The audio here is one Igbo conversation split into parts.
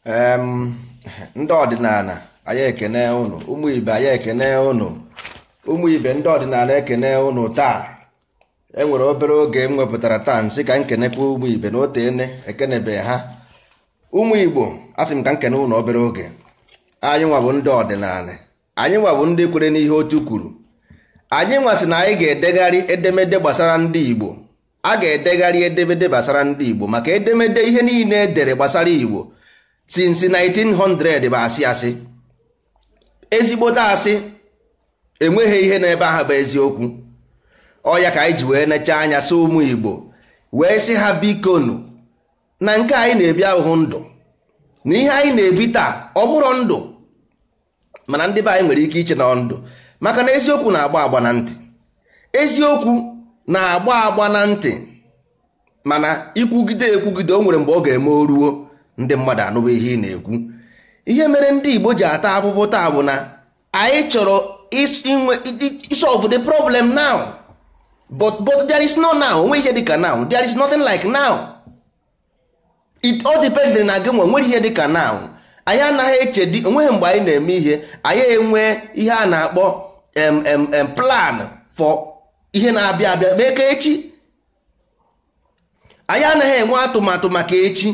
Ndị ọdịnala, anyị ekene ụnụ. Ụmụ ibe, anyị ekene ụnụ. Ụmụ ibe, ndị ọdịnala, ekene ụnụ. Taa enwere obere oge m wepụtara taa, m sị ka m kenekwa ụmụ ibe na oteene ekenebe ha. Ụmụ Igbo, asị m ka m kene ụnụ obere oge. Anyị nwa bụ ndị ọdịnala, anyị nwa bụ ndị kwere n'ihe otu kwuru. Anyị nwa sị na anyị ga-edegharị edemede gbasara ndị Igbo. A ga-edegharị edemede gbasara ndị Igbo, maka edemede ihe niile edere gbasara Igbo since 1900 bụ asị, asị, ezigbote asị. Enweghị ihe n'ebe ahụ bụ eziokwu. Ọ ya ka anyị ji wee nechaa anya sị ụmụ Igbo, wee sị ha bikonu, na nke anyị na-ebi ahụhụ ndụ na ihe anyị na-ebi taa, ọ bụrụ ndụ. Mana ndị be anyị nwere ike iche na ndụ, maka na eziokwu na-agba agba na ntị. Eziokwu na-agba agba na ntị, mana ikwugide ekwugide, o nwere mgbe ọ ga-eme o ruo, ndị mmadụ anụba ihe ị na-ekwu. Ihe mere ndị Igbo ji ata afụfụ taa bụ na anyị chọrọ inwe solve the problem now, but there is no now. Onwe ihe dịka now, there is nothing like now. It all depends na gị nwe. Nwere ihe dịka now? Anyị anaghị eche di. Onweghị mgbe anyị na-eme ihe, anyị enwe ihe a na-akpọ plan for ihe na-abịa abịa mee ka echi. Anyị anaghị enwe atụmatụ maka echi.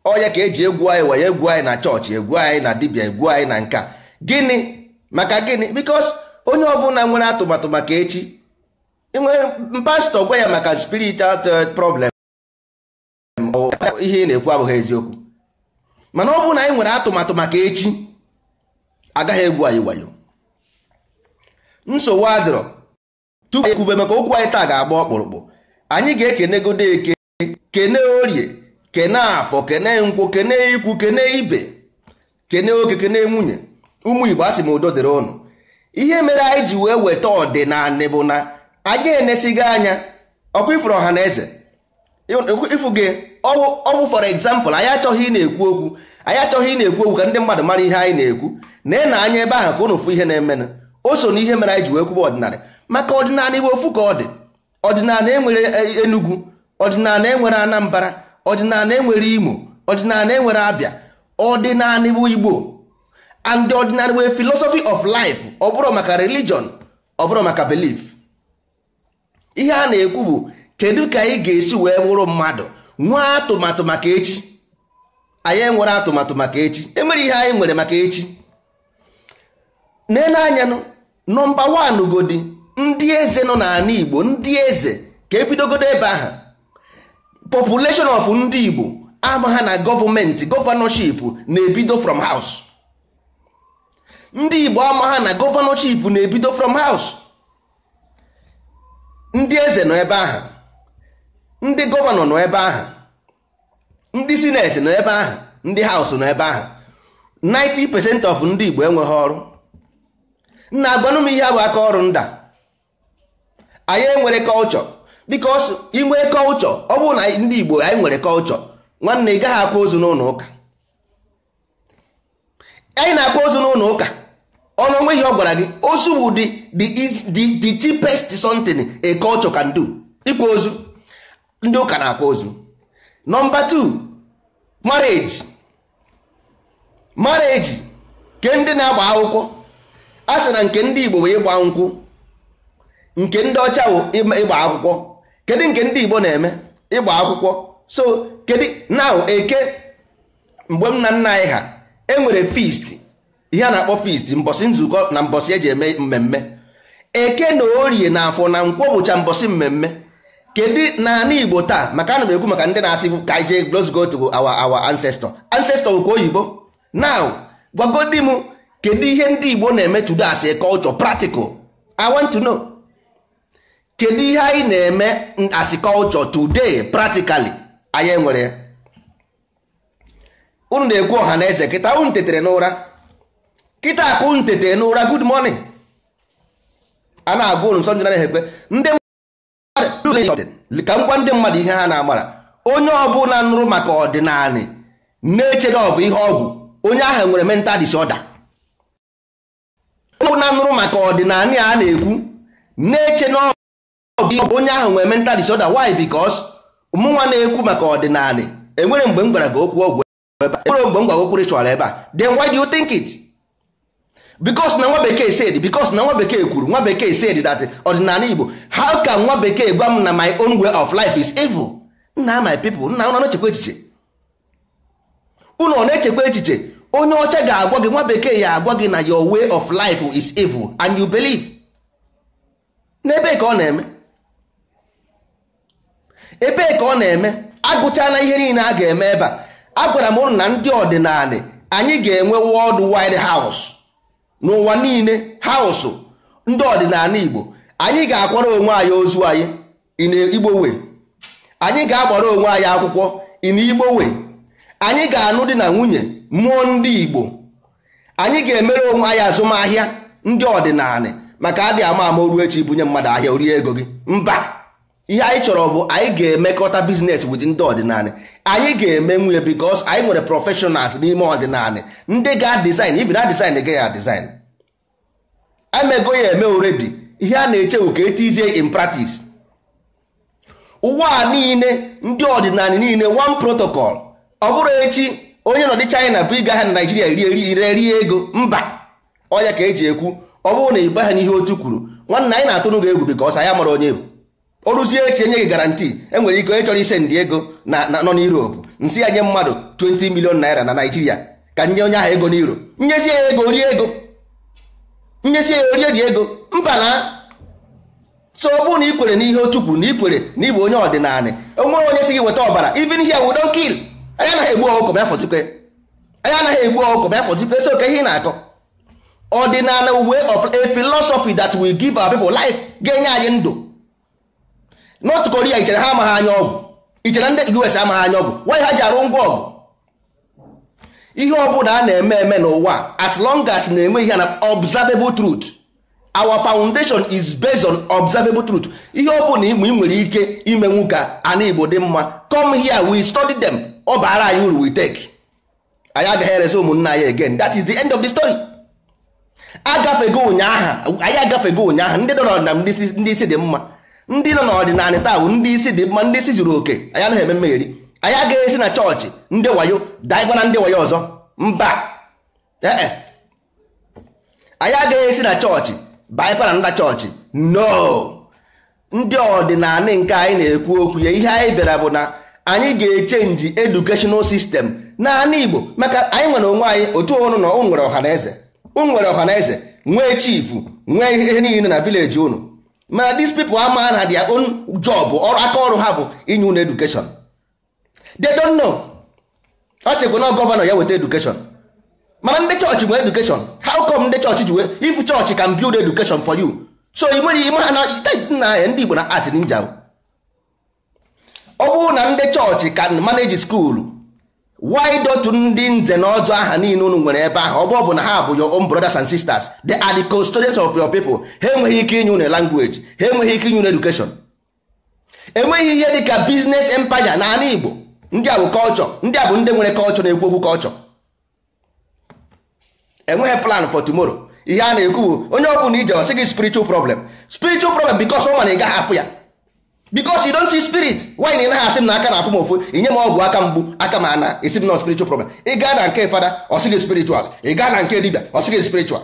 Ọ ya ka eji egwu anyị wee egwu anyị na chọọchị, egwu anyị na dibịa, egwu anyị na nka. Gịnị maka gịnị? Because onye ọbụla nwere atụmatụ maka echi, enwe pastọ gwa ya maka spiritual problem, ihe ị na-ekwu abụghị eziokwu. Mana ọ bụrụ na anyị nwere atụmatụ maka echi, agaghị egwu anyị wayo. Nsogbu adịrọ. Tupu ekwube maka okwu anyị taa ga-agba ọkpụrụkpụ, anyị ga-ekenegodo Eke, kene Orie, kene Afọ, kene Nkwụ, kene ikwu, kene ibe, kene oke, kene nwunye. Ụmụ Igbo, asị m udo dịrị ụnụ. Ihe mere anyị ji wee weta ọdịnala bụ na anyị enesighị anya ọkwa ifuru ọha na eze ifu gị. Ọ bụ, for example, anyị achọghị ị na-ekwu okwu, anyị achọghị ị na-ekwu okwu ka ndị mmadụ mara ihe anyị na-ekwu. Na anya ebe ahụ ka ụnụ fụ ihe na-emenụ. O so na ihe mere anyị ji wee kwuba ọdịnala, maka ọdịnala bụ ofu ka ọ dị. Ọdịnala enwere Enugu, ọdịnala enwere Anambra, ọdịnala enwere Imo, ọdịnala enwere Abịa. Ọdịnala bụ Igbo, and ọdịnala bụ philosophy of life. Ọ bụrụ maka religion, ọ bụrụ maka belief. Ihe a na-ekwu bụ kedu ka anyị ga-esi wee bụrụ mmadụ nwee atụmatụ maka echi. Anyị enwere atụmatụ maka echi? Enwere ihe anyị nwere maka echi? Nene anya number one godi, ndị eze nọ n'ala Igbo, ndị eze ka ebidogodo ebe ahụ. Population of ndị Igbo ama ha na gọọmenti, governorship na-ebido from house. Ndị Igbo ama ha na governorship na-ebido from house. Ndị eze nọ ebe ahụ, ndị governor nọ ebe ahụ, ndị senate nọ ebe ahụ, ndị house nọ ebe ahụ. 90% of ndị Igbo enweghị ọrụ. Nna, agwanụ m ihe bụ aka ọrụ nda. Anyị enwere culture, because inwe culture, ọ bụrụ na ndị Igbo anyị nwere culture, nwanne, ị gaghị akwa ozu n'ụlọ ụka. Anyị na-akwa ozu n'ụlọ ụka ọnụ onwe ihe ọ gwara gị. Ozu bụ the cheapest something a culture can do. Ịkwa ozu, ndị ụka na-akwa ozu. Number 2, marriage. Marriage ke ndị na-agba akwụkwọ, a sị na nke ndị Igbo bụ ịgba nkwụ, nke ndị ọcha bụ ịgba akwụkwọ. Kedu nke ndị Igbo na-eme? Ịgba akwụkwọ. So kedu now? Eke mgbe m na nna anyị ha enwere feast, ihe a na-akpọ feast, mbọsị nzukọ na mbọsị eji eme mmemme. Eke na Orie na Afọ na Nkwọ bụcha mbọsị mmemme. Kedu n'ala Igbo taa? Maka ana m ekwu maka ndị na-asị ka anyị jee, let's go to our ancestor. Ancestor bụ ka oyibo. Now gwagodi m, kedu ihe ndị Igbo na-eme today as a culture, practical? I want to know, kedu ihe anyị na-eme as a culture today, practically? Anyị enwere ya? Unu na-ekwu ọha na eze. Kịta unu tetere n'ụra, kịta akụ unu tetere n'ụra. Good morning. A na-agwa unu nsọ ndị na ekpe ndị mmadụ. Ka m gwa ndị mmadụ ihe ha na-amara. Onye ọbụla nụrụ maka ọdịnala na-eche na ọ bụ ihe ọgwụ, onye ahụ nwere mental disorder. Onye ọbụla nụrụ maka ọdịnala a na-ekwu na-eche na ọ bụ, onye ahụ nwere mental disorder. Why? Because mụnwa na-ekwu maka ọdịnala, enwere mgbe m gwara gị okwu ọgwụ. Ebe a enwere mgbe m gwara okwu ritual ebe a. Then why do you think it? Because na nwa bekee said, because na nwa bekee kwuru, nwa bekee said that ọdịnala Igbo. How can nwa bekee gwa m na my own way of life is evil? Nna, my people, nna, unu na-echekwa echiche? Unu ọ na-echekwa echiche? Onye ọcha ga-agwa gị, nwa bekee ya agwa gị na your way of life is evil, and you believe. N'ebe ka ọ na-eme? Ebee ka ọ na-eme? Agụchala ihe niile a ga-eme ebe a. Agwara m ụnụ na ndị ọdịnala anyị ga-enwe world wide house n'ụwa niile, house ndị ọdịnala Igbo. Anyị ga-akwara onwe anyị ozu anyị in Igbo way. Anyị ga-agbara onwe anyị akwụkwọ in Igbo way. Anyị ga-anụ di na nwunye, mụọ ndị Igbo. Anyị ga-emere onwe anyị azụmahịa ndị ọdịnala, maka adị ama ama oruo echi bunye mmadụ ahịa, orie ego gị. Mba, ihe anyị chọrọ bụ anyị ga-emekọta business with ndị ọdịnala. Anyị ga-eme nwunye because anyị nwere professionals n'ime ọdịnala, ndị ga design, even na design ga ya design. Emego ya eme already. Ihe a na-eche bụ ka etizie in practice. Ụwa a niile, ndị ọdịnala niile, one protocol. Ọ bụrụ echi onye nọdị China bụ ịga ha na Naijiria rie rie rie ego, mba. Ọya ka eji ekwu, ọ bụrụ na ịgba ha n'ihe otu kwuru, nwanne, anyị na-atụrụ gị egwu because anyị mara onye bụ. O ruzie echi enye gị guarantee. Enwere ike onye chọrọ ise ndị ego na nọ n'Europe, nsị ya nye mmadụ 20 million naira na Naijiria, ka nye onye ahụ ego n'Euro, nyezie ya ego, rie ego, nyezie ya, orie dị ego. Mba na so ọ bụrụ na ị kwere n'ihe otu kwuru, na ị kwere na ịbụ onye ọdịnala, onwere onye si gị weta ọbara. Even here we don't kill. Anyị anaghị egbu ọkụkọ ma ya fọzikwe. Anyị anaghị egbu ọkụkọ ma ya fọzikwe. So ka ihe ị na-akọ, ọdịnala way of a philosophy that will give our people life, ga-enye anyị ndụ. North Korea, ichere ha amaghị anya ọgwụ? Ichere ndị US amaghị anya ọgwụ? Why ha ji arụ ngwa ọgụ? Ihe ọbụla a na-eme eme n'ụwa, as long as na-enwe ihe na observable truth. Our foundation is based on observable truth. Ihe ọbụla ịmụ ị nwere ike imenwu ka ana Igbo dị mma, come here, we study them. Ọ bara anyị uru, we take. Anyị agaghị erezi ụmụnna anyị again. That is the end of the story. Agafego ụnyaahụ, anyị agafego ụnyaahụ. Ndị nọ n'ọdịnala, ndị isi dị mma, ndị nọ n'ọdịnala taa bụ ndị isi dị mma, ndị isi zuru oke. Anyị anaghị eme mmegheri. Anyị agaghị esi na chọọchị ndị wayo daịkwa na ndị wayo ọzọ. Mba, ee, anyị agaghị esi na chọọchị baịkwa na ndị chọọchị. No, ndị ọdịnala nke anyị na-ekwu okwu ya, ihe anyị bịara bụ na anyị ga-echange educational system n'ala Igbo, maka anyị nwere onwe anyị. Otu ọnụ na ụnụ nwere ọha na eze, ụnụ nwere ọha na eze, nwee chief, nwee ihe niile na village unu. Mana these people ama na their own job, ọrụ aka ọrụ ha bụ inye unu education. They don't know. Ọ chekwa na governor ya weta education, mana ndị chọọchị nwere education. How come ndị chọọchị ji wee, if chọọchị can build education for you? So ị nwere ime ha na na ndị Igbo na art ninja. Ọ bụrụ na ndị chọọchị can manage school, why don't ndị nze na ọzọ aha niile unu nwere ebe ahụ, ọ bụ na ha bụ your own brothers and sisters, they are the custodians of your people, ha enweghị ike inye unu language? Ha enweghị ike inye unu education? Enweghị ihe dị ka business empire n'ala Igbo. Ndị a bụ culture, ndị a bụ ndị nwere culture na-ekwu okwu culture. Enweghị plan for tomorrow. Ihe a na-ekwu bụ onye ọ bụla ije, ọ sị gị spiritual problem, spiritual problem, because ọ ma na ị gaghị afụ ya, because you don't see spirit. Why na ị naghị asị m na aka na-afụ m ofu, inye m ọgwụ aka mgbu, aka m ana esi m na spiritual problem? Ị gaa na nke fada, ọ sị gị spiritual. Ị gaa na nke dibịa, ọ sị gị spiritual,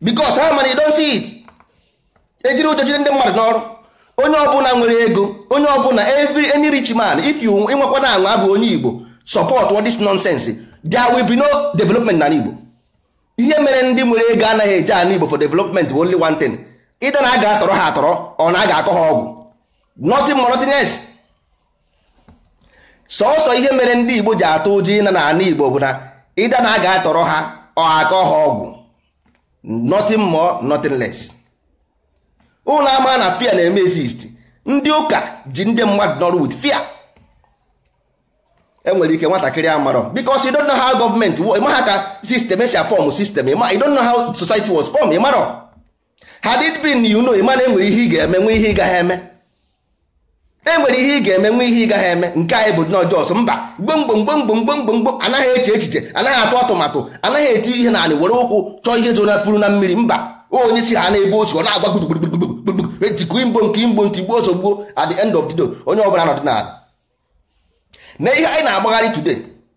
because ha mana you don't see it. Ejiri ụjọ jide ndị mmadụ n'ọrụ. Onye ọbụla nwere ego, onye ọbụla, every any rich man, if you ịnwekwa na anwa bụ onye Igbo, support all this nonsense, there will be no development n'ala Igbo. Ihe mere ndị nwere ego anaghị eje ala Igbo for development bụ only one thing: ịda na a ga-atọrọ ha atọrọ, ọ na a ga-akọ ha ọgwụ. Nothing more, nothing else. Sọọsọ ihe mere ndị Igbo ji atụ ụjọ ịna n'ala Igbo bụ na ịda na a ga-atọrọ ha, ọ akọ ha ọgwụ. Nothing more, nothing less. Ụlọ ama na fear na-eme exist. Ndị ụka ji ndị mmadụ n'ọrụ with fear. Enwere ike nwatakịrị amarọ, because you don't know how government, ịma ka system esi form system, you don't know how society was formed. Ịmarọ. Had it been you know, ịma na enwere ihe ị ga-eme, nwe ihe ị gaghị eme. Enwere ihe ị ga-eme, nwe ihe ị gaghị eme. Nke anyị bụ nọjọs mba gbomgbomgbomgbomgbomgbom. Anaghị eche echiche, anaghị atụ atụmatụ, anaghị eti ihe naanị were ụkwụ chọọ ihe zo na furu na mmiri. Mba, onye si ha na-ebu osu, ọ na-agba gburugburu, etiku imbo nke imbo ntigbuo ozugbo. At the end of the day, onye ọbụla nọdị n'ala na ihe anyị na-agbagharị today.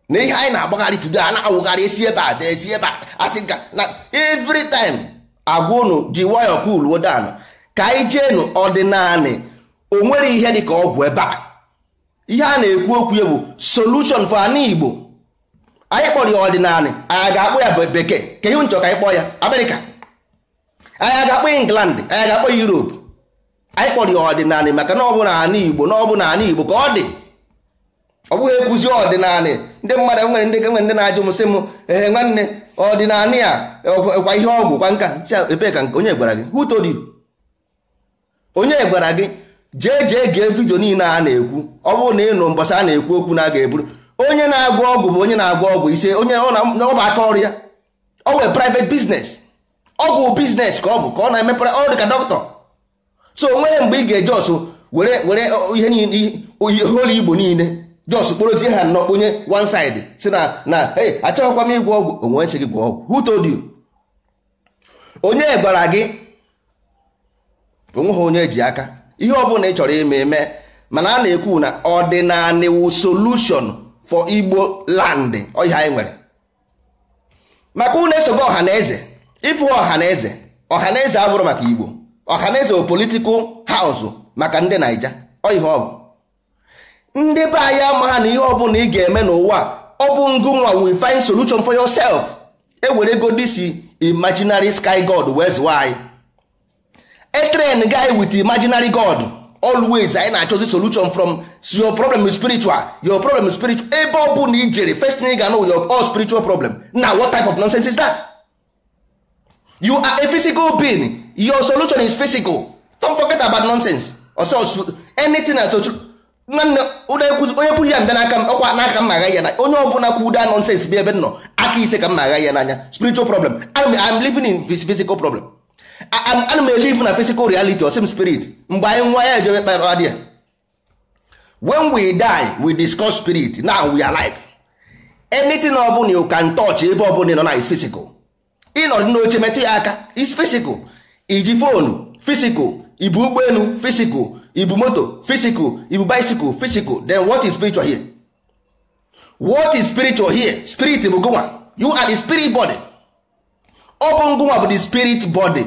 Na ihe anyị na-agbagharị today, a na-awụgharị esi ebe a esi ebe a asị nka na every time agwa unu ji nwayọ cool down ka anyị jeenu ọdịnanị. O nwere ihe dị ka ọgwụ ebe a. Ihe a na-ekwu okwu ya bụ solution for ana Igbo. Anyị kpọrọ ya ọdịnanị, anyị ga-akpọ ya bekee ka ihe nchọ ka anyị kpọọ ya Amerịka, anyị ga-akpọ England, anyị ga-akpọ ya Europe. Anyị kpọrọ ya ọdịnanị maka na ọ bụ na ana Igbo, na ọ bụ na ana Igbo ka ọ dị. Ọ bụghị ekwuzi ọdịnanị ndị mmadụ nwere ndị nwere ndị na-ajụ m sị m, ee nwanne, ọdịnanị a kwa ihe ọgwụ kwa nka ebee ka onye gwara gị? Who told you? Onye gwara gị? Jee jee gee video niile a na-ekwu. Ọ bụrụ na ị nụ mbọsị a na-ekwu okwu na a ga-eburu onye na-agwọ ọgwụ bụ onye na-agwọ ọgwụ ise onye ọ bụ aka ọrụ ya, ọ wee private business, ọgwụ business ka ọ bụ ka ọ na-emepere ọrụ dị ka dọkịta. So onweghị mgbe ị ga-eje ọsụ were were ihe niile holu Igbo niile just kporozie ha nnọọ onye one side si na na hey, achọghịkwa m ịgwọ ọgwụ. Onwe ntị gị gwọ ọgwụ. Who told you? Onye gwara gị? Onweghị onye ji aka. Ihe ọ bụla ị chọrọ ime eme, mana a na-ekwu na ọdịnanị wu solution for Igbo land. Ọhịa anyị nwere maka unu esogo ọha na eze ịfụ ọha na eze. Ọha na eze abụrụ maka Igbo. Ọha na eze bụ political house maka ndị Naija. Ọ ihe ọ bụ ndị be anyị ama ha na ihe ọbụla ị ga-eme n'ụwa, ọ bụ ngụnwa will find solution for yourself. Ewere ego this imaginary sky god wee zụọ anyị, a train guy with imaginary god. Always anyị na-achọzi solution from your problem is spiritual, your problem is spiritual. Ebe ọ bụ na i jere, first thing ị ga-know, your all spiritual problem. Now, what type of nonsense is that? You are a physical being. Your solution is physical. Don't forget about nonsense. Ọsọ anything else, nwanne, onye kwuru ya mbịa n'aka m, ọkwa n'aka m agha ya na onye ọbụla kwuda nonsense bi ebe m nọ aka ise ka m na-agha ya n'anya. Spiritual problem? I'm living in physical problem. Ana m elive na physical reality. Osim spirit, mgbe anyị nwa ya ejebe kpara ya, when we die, we discuss spirit. Now we are alive. Anything ọbụla you can touch ebe ọbụla ị nọ na is physical. Ịnọdụ n'oche metụ ya aka is physical. Iji phone, physical. Ibu ụgbọelu, physical. Ibu moto, physical. Ibu bicycle, physical. Then what is spiritual here? What is spiritual here? Spirit bụ gụnwa. You are the spirit body. Ọ bụ ngụnwa bụ the spirit body.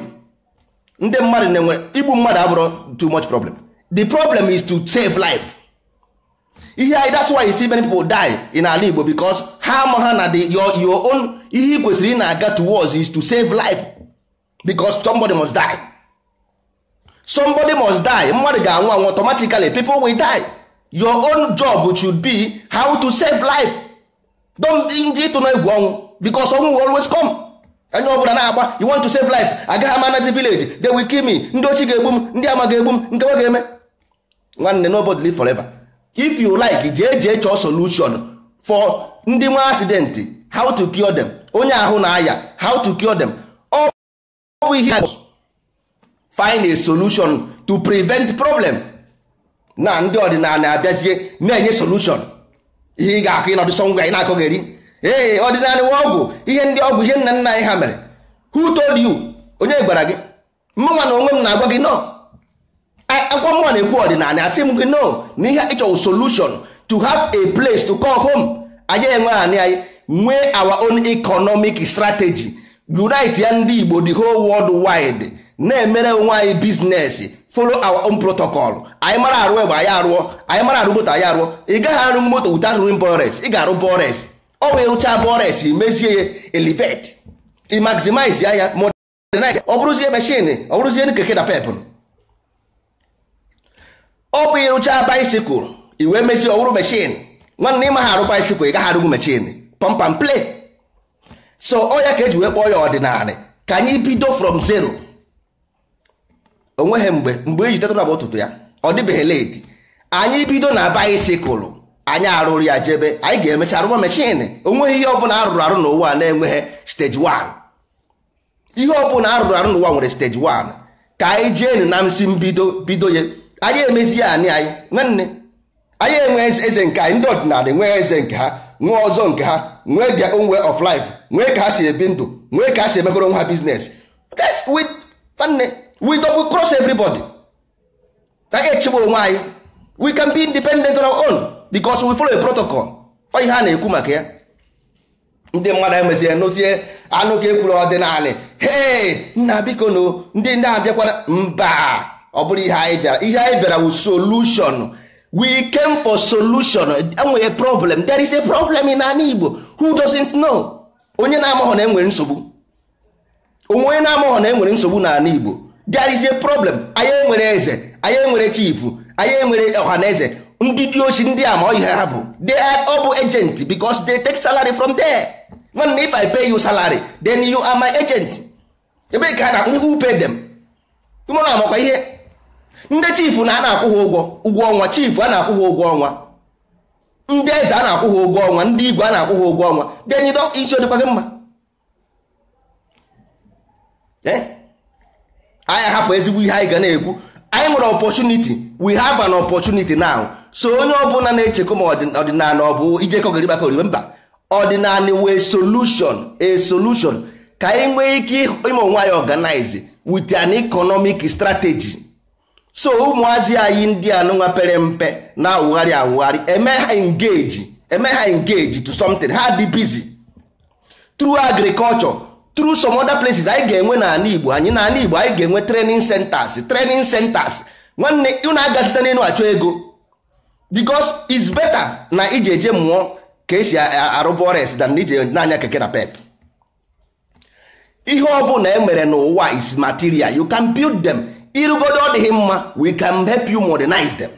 Ndị mmadụ na-enwe igbu mmadụ abụrụ too much problem. The problem is to save life. Ihe anyị, that's why you see many people die in ala Igbo, because ha ama ha na the your own ihe ị kwesịrị ị na-aga towards is to save life, because somebody must die. Somebody must die. Mmadụ ga-anwụ anwụ automatically. People will die. Your own job should be how to save life. Don't ndị ịtụ na egwu ọnwụ, because ọnwụ will always come. Onye ọbụla na-agba, you want to save life, agaghị ama native village, they will kill me, ndị ochi ga-egbu m, ndị ama ga-egbu m, nke ga-eme. Nwanne, nobody live forever. If you like, jee jee chọọ solution for ndị nwe accident, how to cure them, onye ahụ na-aya, how to cure them. Ọ bụ ihe find a solution to prevent problem. Na ndị ọdịnala abịazie na-enye solution ihe ị ga-akụ ịnọdụ sọngwa ị na-akọgheri. Ee, ọdịnala nwe ọgwụ, ihe ndị ọgwụ, ihe nna nna anyị ha mere. Who told you? Onye gwara gị? Mụnwa na onwe m na-agwa gị no. Akwa mmụọ na-ekwu ọdịnala, asị m gị no, na ihe ịchọ solution to have a place to call home. Anyị enwe anị anyị nwee our own economic strategy, unite ya ndị Igbo the whole world wide, na-emere onwe anyị business, follow our own protocol. Anyị mara arụ egbe, anyị arụọ. Anyị mara arụ moto, anyị arụọ. Ị gaghị arụ moto without running bores. Ị ga-arụ bores. Ọ bụ ịrụcha bores, mezie ya, elevate, ị maximize ya, ya modernize, ọ bụrụzie machine, ọ bụrụzie keke na pep. Ọ bụ ịrụcha bicycle, i wee mezie, ọ bụrụ machine. Nwanne, ịma ha arụ bicycle, ị gaghị arụgwu machine. Pump and play. So ọ ya ka eji wee kpọọ ya ọdịnala, ka anyị bido from zero. Onweghị mgbe eji tetara bụ ụtụtụ ya, ọ dịbeghị late. Anyị bido na bicycle, anyị arụrụ ya jebe, anyị ga-emecha arụma machine. Onweghị ihe ọbụla arụrụ arụ n'ụwa na-enweghị stage 1. Ihe ọbụla arụrụ arụ n'ụwa nwere stage 1. Ka anyị jee na nsi mbido bido ya. Anyị emezi ya anị anyị. Nwanne, anyị enwe eze nke anyị. Ndị ọdịnala nwee eze nke ha, nwee ọzọ nke ha, nwee their own way of life, nwee ka ha si ebi ndụ, nwee ka ha si emekọrọ onwe ha business. Nwanne, we double cross everybody. Anyị echegbu onwe anyị. We can be independent on our own because we follow a protocol. Ọ ihe a na-ekwu maka ya. Ndị mmadụ emezie nụzie anụ ka ekwuru ọdịnala. Hee, nna biko no, ndị ndị abịakwara mba. Ọ bụrụ ihe anyị bịara, ihe anyị bịara wụ solution. We came for solution. Enwere problem. There is a problem in ala Igbo. Who doesn't know? Onye na-amaghọ na enwere nsogbu, onwe onye na-amaghọ na enwere nsogbu n'ala Igbo. There is a problem. Anyị enwere eze, anyị enwere chief, anyị enwere ọha na eze. Ndị dị ochi, ndị ama ihe ha bụ, they are ọ bụ agent because they take salary from there. Nwanne, if I pay you salary, then you are my agent. Ebe ka na who pay them? Ụmụ na amakwa ihe ndị chief na a na-akwụ ha ụgwọ, ụgwọ ọnwa. Chief a na-akwụ ha ụgwọ ọnwa, ndị eze a na-akwụ ha ụgwọ ọnwa, ndị igwe a na-akwụ ha ụgwọ ọnwa. Then you don't, isi odịkwa gị mma. Anyị hapụ ezigbo ihe anyị ga na-ekwu. Anyị nwere opportunity. We have an opportunity now. So onye ọbụla na-echekwa ma ọdịnala ọ bụ ijekọ goriba mba, ọdịnala wee solution, a solution ka anyị nwee ike ime onwe anyị organize with an economic strategy. So ụmụazị anyị ndị anụnwa pere mpe na-awụgharị awụgharị, eme ha engage, eme ha engage to something. Ha dị busy through agriculture, through some other places anyị ga-enwe n'ala Igbo anyị. N'ala Igbo anyị ga-enwe training centers, training centers. Nwanne, unu agazite n'elu achọ ego because it's better na iji eje mụọ ka esi arụ bores than ije n'anya keke na pep. Ihe ọ bụla e mere n'ụwa is material. You can build them. Irugodo ọ dịghị mma, we can help you modernize them.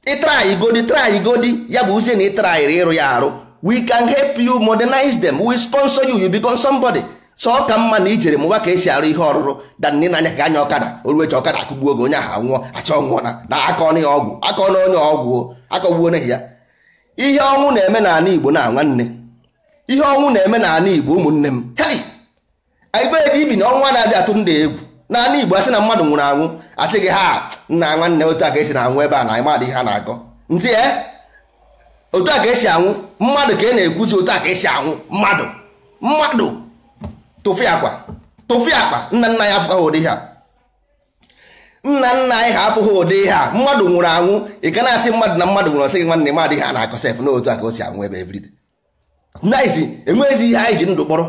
Ịtry godi, try godi ya bụ uzie na ịtryịrị ịrụ ya arụ. We can help you modernize them. We sponsor you, you become somebody. So ọ ka mma na ijere mụwa ka esi arụ ihe ọrụrụ than na anya ka anya ọkada oruechi ọkada akụgbuo oge onye ahụ anwụọ, achọ nwụọ na aka ọnụ ya ọgwụ, aka ọnụ onye ọgwụ akọgbuo onye ya. Ihe ọnwụ na-eme n'ala Igbo na nwanne, ihe ọnwụ na-eme n'ala Igbo, ụmụnne m, hei, ebe ibi na ọnwa na-azị atụ ndị egwu n'ala Igbo. Asị na mmadụ nwụrụ anwụ, asị gị ha nna nwanne, otu a ka esi na-anwụ ebe a na ịmadị ihe a na-akọ ntị e otu a ka esi anwụ mmadụ ka ị na-ekwuzi, otu a ka esi anwụ mmadụ. Mmadụ tụfịa akwa, tụfịa akpa. Nna nna ya afụghị ụdị ha, nna nna anyị ha afụghị ụdị ihe a. Mmadụ nwụrụ anwụ, ị ga na-asị mmadụ na mmadụ nwụrụ, ọsị gị nwanne m adịghị a na-akọ sef na otu a ka o si anwụ ebe everyday nice. Enweghịzi ihe anyị ji ndụ kpọrọ.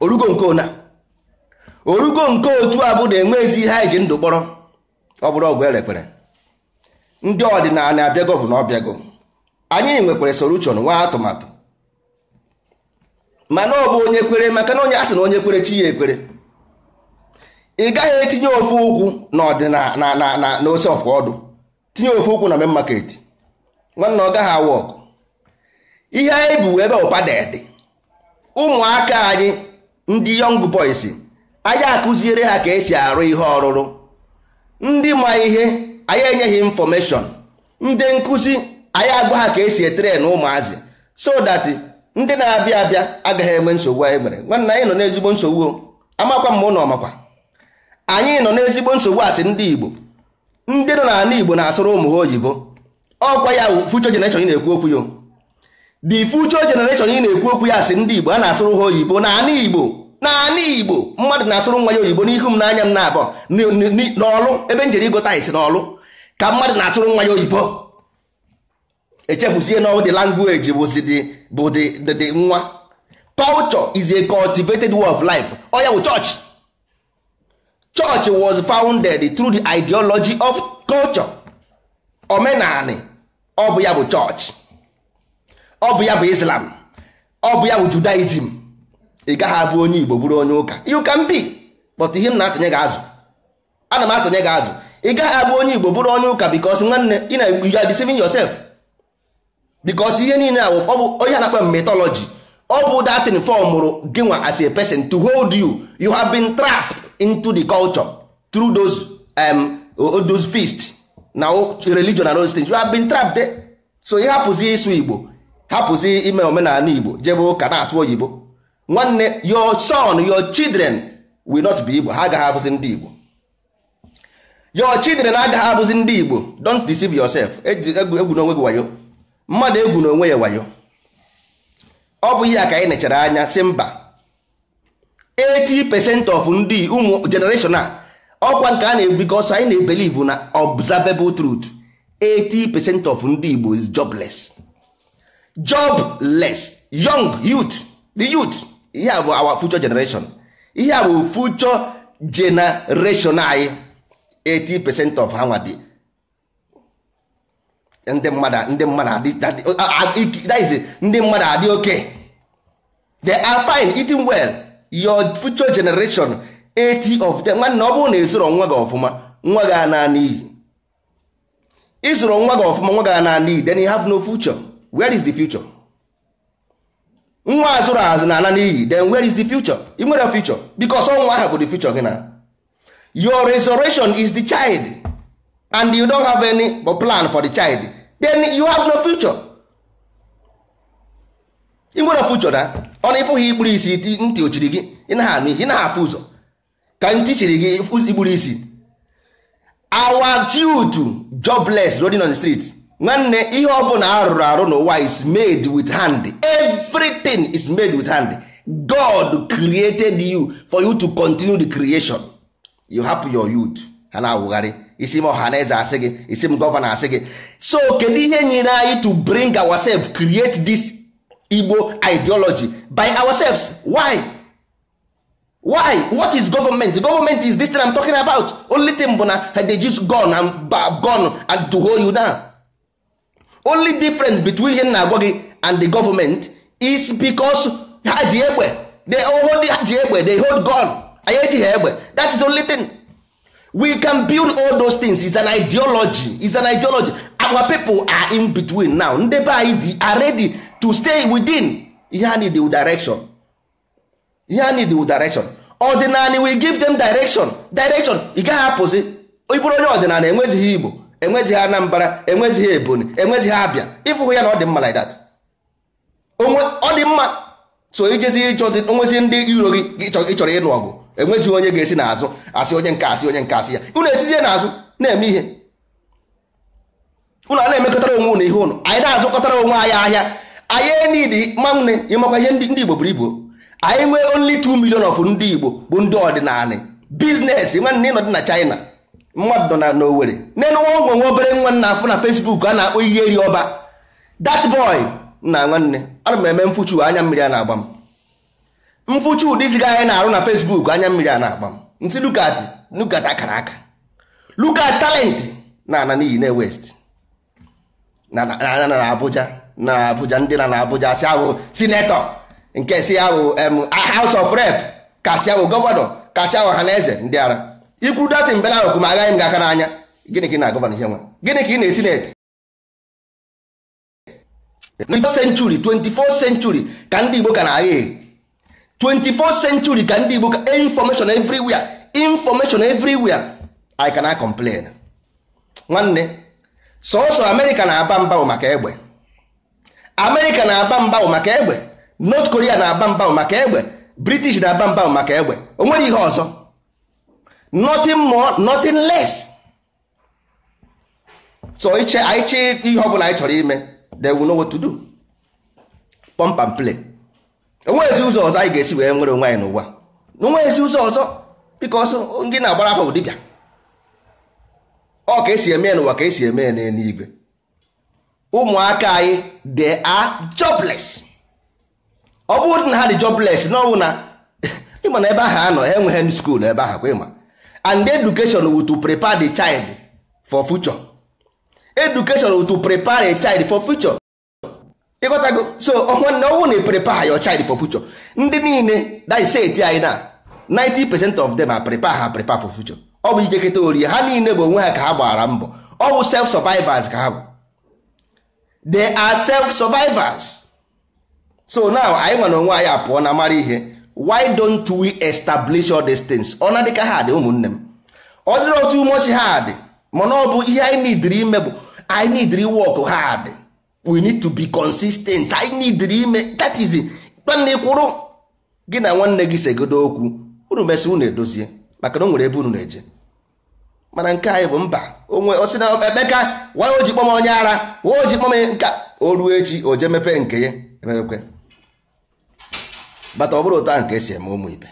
Orugo nke ona, orugo nke otu a bụ na enweghịzi ihe anyị ji ndụ kpọrọ. Ọ bụrụ ọgwụ erekwere ndị ọdịnala abịago bụ na ọ bịago. Anyị nwekwara solution, nwa atụmatụ, mana ọ bụ onye kwere, maka na onye a sị na onye kwere chi ya ekwere. Ị gaghị etinye ofu ụkwụ n'ọdịna na na na na ose of ọdụ, tinye ofu ụkwụ na main market. Nwanne, ọ gaghị awụ ọgụ. Ihe anyị bụ ebe ụpadedi ụmụaka anyị, ndị young boys anyị, akụziere ha ka esi arụ ihe ọrụrụ. Ndị ma ihe anyị enyeghị information, ndị nkụzi anyị agwa ha ka esi etrain ụmụazị so that ndị na-abịa abịa agaghị enwe nsogbu anyị nwere. Nwanne, anyị nọ n'ezigbo nsogbu o. Amakwa m ụnụ ọmakwa anyị nọ n'ezigbo nsogbu. Asị ndị Igbo, ndị nọ n'ala Igbo na-asụrụ ụmụ ha oyibo. Ọkwa ya future generation ị na-ekwu okwu ya, the future generation ị na-ekwu okwu ya, asị ndị Igbo a na-asụrụ ha oyibo n'ala Igbo. N'ala Igbo, mmadụ na-asụrụ nwa ya oyibo n'ihu m, n'anya m na-abọ n'ọlụ ebe njere igota isi n'ọlụ ka mmadụ na-asụrụ nwa ya oyibo. Echefuzie na the language bụzi bụ the nwa. Culture is a cultivated way of life. Ọ ya bụ church. Church was founded through the ideology of culture. Omenani, ọ bụ ya bụ church, ọ bụ ya bụ Islam, ọ bụ ya bụ Judaism. Ị gaghị abụ onye Igbo bụrụ onye ụka. You can be, but ihe m na-atụnye gị azụ, ana m atụnye gị azụ, ị gaghị abụ onye Igbo bụrụ onye ụka because nwanne, ị na you are deceiving yourself, because ihe niile ọ bụ onye na-akpa mythology. Ọ bụ that thing formụrụ gị nwa as a person to hold you. You have been trapped into the culture through those feast na religion and those things. You have been trapped there. So ị hapụzi ịsụ Igbo, hapụzi ime omenala Igbo, jebe ụka na-asụ oyibo. Nwanne, your son, your children will not be Igbo. Ha agaghị abụzi ndị Igbo. Your children agaghị abụzi ndị Igbo. Don't deceive yourself. Egwu n'onwe gị wayo. Mmadụ egwu n'onwe ya wayo. Ọ bụ ihe a ka anyị nechara anya si mba, 80% of ndị ụmụ generation a, ọkwa nke a na-ebu because anyị na-ebelieve na observable truth. 80% of ndị Igbo is jobless. Jobless young youth, the youth. Ihe a bụ our future generation. Ihe a bụ future generation anyị. 80% of ha nwa dị ndị mmadụ, ndị mmadụ adị, that is, ndị mmadụ adị okay. They are fine, eating well. Your future generation, 80 of them. Nwanne, ọ bụrụ na ịzụrụ nwa gị ọfụma, nwa gị ana n'iyi. Ịzụrụ nwa gị ọfụma, nwa gị ana n'iyi, then you have no future. Where is the future? Nwa azụrụ azụ na ana n'iyi, then where is the future? Ị nwere future because nwa ahụ bụ the future gị. Na your resurrection is the child, and you don't have any plan for the child, then you have no future. Ị nwere future na ọ na ịfụghị ikpuru isi, ntị ochiri gị, ị naghị anụ ihe, ị naghị afụ ụzọ ka ntị chiri gị, ikpuru isi. Our youth jobless, rolling on the street. Nwanne, ihe ọbụla arụrụ arụ n'ụwa is made with hand. Everything is made with hand. God created you for you to continue the creation. You hapụ your youth, ha na-awụgharị isi m. Ọha na eze asị gị, isi m governor asị gị. So kedu ihe nyere anyị to bring ourselves, create this Igbo ideology by ourselves? Why? What is government? Government is this thing I'm talking about. Only thing bụ na they use gun and gun and to hold you down. Only difference between ihe na-agwa gị and the government is because ha ji egbe. They hold, ha ji egbe, they hold gun. Anyị ejighị egbe. That is only thing. We can build all those things. It's an ideology. It's an ideology. Our people are in between now. Ndị be anyị dị are ready to stay within. Ihe ha need direction. Ihe ha need direction. Ọdịnala we give them direction. Direction, ị gaghị apụzi. Ịbụrụ onye ọdịnala, enwezighị Igbo, enwezighị Anambra, enwezighị Ebonyi, enwezighị Abịa. Ịfụhụ ya na ọ dị mma like that. Onwe ọ dị mma. So ijezi ịchọzi onwezi ndị iro gị ịchọrọ ịnụ ọgụ, enwezighị onye ga-esi n'azụ asị onye nke, asị onye nke, asị ya unu esizie n'azụ na-eme ihe unu a na-emekọtara onwe unu ihe unu. Anyị na-azụkọtara onwe anyị ahịa. Anyị enidi manne. Ịmakwa ihe ndị Igbo buru ibu. Anyị nwee only 2 million of ndị Igbo bụ ndị ọdịnala. Business, nwanne, ịnọdụ na China, mmadụ nọ na n'Owerri nenu nwa nwa obere nwa nna afụ na Facebook a na-akpọ ihe eri ọba. That boy nna, nwanne, ana m eme mfụchu, anya mmiri a na-agba m. Mfụchu ụdịziga anyị na-arụ na Facebook, anya mmiri a na-agba m. Nsị look at, look at akara aka, look at talent na ana n'iyi na west na na na Abuja, na Abuja, ndị na na Abuja si ahụ senator, nke si ahụ House of Rep, ka si ahụ governor, ka si ahụ ọha na eze. Ndị ara ikwuru datin mbe na ma agaghị m gị aka n'anya. Gịnị ka ị na governor ihe nwa? Gịnị ka ị na senate? Century, 24th century ka ndị Igbo ka na-agha eri. 24th century ka ndị Igbo ka information everywhere, information everywhere. I cannot complain. Nwanne, sọsọ Amerịka na-aba mba bụ maka egbe. Amerịka na-aba mba bụ maka egbe. North Korea na-aba mba bụ maka egbe. British na-aba mba bụ maka egbe. O nwere ihe ọzọ? Nothing more, nothing less. So iche anyị chee ihe ọbụla anyị chọrọ ime, they will know what to do. Pump and play. Onweghịzi ụzọ ọzọ anyị ga-esi wee nwere onwe anyị n'ụwa. Onweghịzi ụzọ ọzọ, because ndị na-agbara afọ bụ dibịa. Ọ ka esi eme ya n'ụwa ka esi eme ya n'eluigwe. Ụmụaka anyị, they are jobless. Ọ bụrụ na ha dị jobless na ọ bụ na ịma na ebe ahụ anọ enweghị school ebe ahụ kwa ịma. And education will to prepare the child for future. Education will to prepare a child for future. Ịghọtago? So nwanne, ọ bụrụ na prepare your child for future, ndị niile that is set anyị na 90% of them are prepare, ha prepare for future. Ọ bụ ikeketa orie ha niile bụ onwe ha ka ha gbara mbọ. Ọ bụ self survivors ka ha bụ. They are self survivors. So now anyị nwere onwe anyị apụọ na mara ihe. Why don't we establish all these things? Ọ na dịka ha dị, ụmụnne m, ọ dịrị otu much hard, mana ọ bụ ihe anyị nidiri ime bụ anyị nidiri work hard. We need to be consistent. Anyị nidiri ime, that is nwanne kwụrụ gị na nwanne gị segodo okwu unu mesị unu edozie, maka na o nwere ebe unu na-eje. Mana nke anyị bụ mba onwe o si na Emeka wa o ji kpọm onye ara wa o ji kpọm nka. O ruo echi, o je mepee nke ya emepekwe bata. Ọ bụrụ otu ahụ ka esi eme, ụmụ ibe,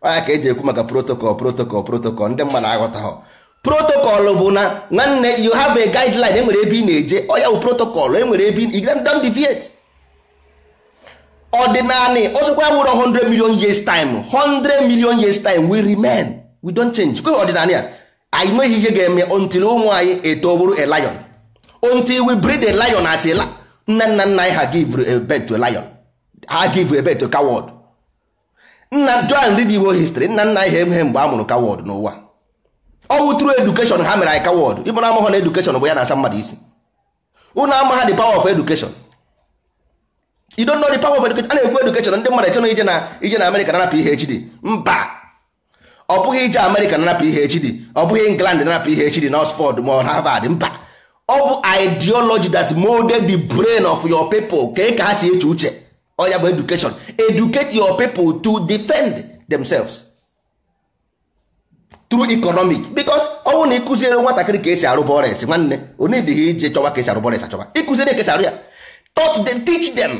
ọya ka eji ekwu maka protocol, protocol, protocol. Ndị mmadụ aghọta ha. Protocol bụ na nwanne you have a guideline, enwere ebe ị na-eje, ọ ya bụ protocol, enwere ebe ị don't deviate. Ọdịnala ọsọkwa wụrụ 100 million years time, 100 million years time we remain, we don't change. Kwe ọdịnala ya anyị nweghị ihe ga-eme until ụmụ anyị eto bụrụ a lion, until we breed a lion as a nna nna nna anyị ha give a birth to a lion, ha give a birth to a coward. Nna John read Igbo history, nna nna anyị ha emeghe mgbe a mụrụ coward n'ụwa. Ọ bụ true education ha mere anyị coward. Ịbụ na amahọ na education bụ ya na-asa mmadụ isi. Unu ama ha the power of education. You don't know the power of education. A na-ekwu education ndị mmadụ echena ije na America nana PhD. Mba, ọ bụghị ije America nana PhD, ọ bụghị England nana PhD na Oxford ma ọ Harvard. Mba, ọ bụ ideology that molded the brain of your people ka ha si eche uche. Ọ ya bụ education. Educate your people to defend themselves through economic, because ọ bụrụ na ịkụziere nwatakịrị ka esi arụ bọres, nwanne onidịghị ije chọwa ka esi arụ bọres achọwa, ịkụziere ka esi arụ ya, taught them, teach them